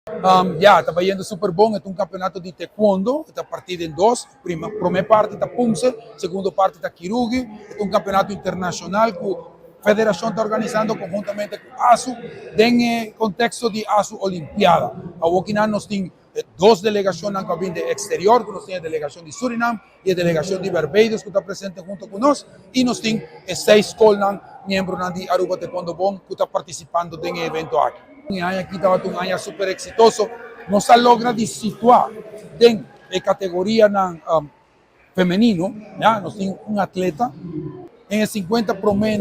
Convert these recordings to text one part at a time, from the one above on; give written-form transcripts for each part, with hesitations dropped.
Ya, ta bayendo super bon. E ta un campeonato di taekwondo, ta parti den dos. Prome parti ta Poomsae, segundo parti ta Kyorugi. E ta un campeonato internacional cu federacion ta organisando conhuntamente cu ASU den contexto di ASU Olimpiada. Awor nos tin dos delegacion cu a bin di exterior, cu nos tin e delegacion di Surinam y e delegacion di Barbados cu ta presente hunto cu nos, y nos tin seis scol miembro di Aruba Taekwondo Bond cu ta participando den e evento aki. E aña aki tabata un aña super exitoso. Nos a logra di situa den e categoria femenino, ya, nos tin un atleta den e 50 prome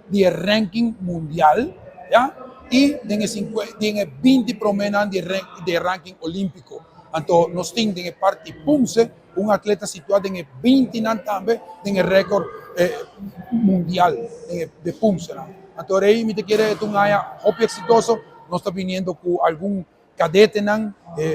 di ranking mundial, ya, y den e 20 prome di ranking olimpico. Anto, nos tin den parti Poomsae un atleta situa den 20 tambe den record mundial di Poomsae. Anto, ey mi ta kere un aña hopi exitoso. Nos ta bini cu algun cadete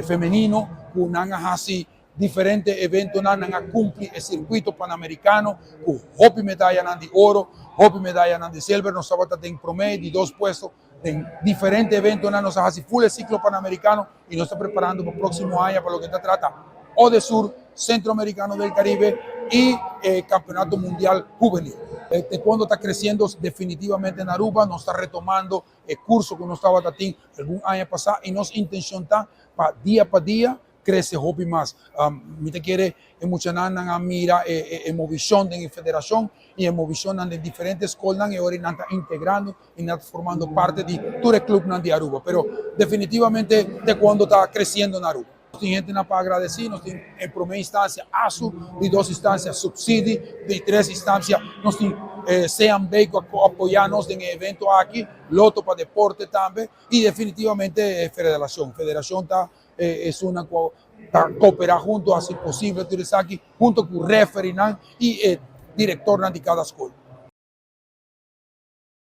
femenino cu nan a haci diferente evento, nan a cumpli e circuito panamericano cu hopi medaya di oro, hopi medaya di silver. Nos tabata den prome, di dos puesto den diferente evento. Nos a haci full ciclo panamericano y nos ta preparando pa e proximo aña pa loke ta trata Odesur, Centroamericano del Caribe y Campeonato Mundial Juvenil. Taekwondo ta creciendo definitivamente na Aruba, nos ta retomando e curso cu nos tabata tin algun aña pasa y nos intencion ta pa dia pa dia crece hopi mas. Mi ta kere muchanan a mira e movecion di federacion y e movecion di diferente scol y awor nan ta integrando y nan ta formando parti di tur e club di Aruba. Pero definitivamente taekwondo ta creciendo na Aruba. Tin hende pa agradece, nos tin en prome instancia ASU, di dos instancia Subsidy, di tres instancia nos tin CMB cu a apoya nos den e evento aki, Lotto pa Deporte tambe y definitivamente Federacion. Federacion ta un cu ta coopera hunto, haci posibel tur esaki, hunto cu referee y director di cada scol.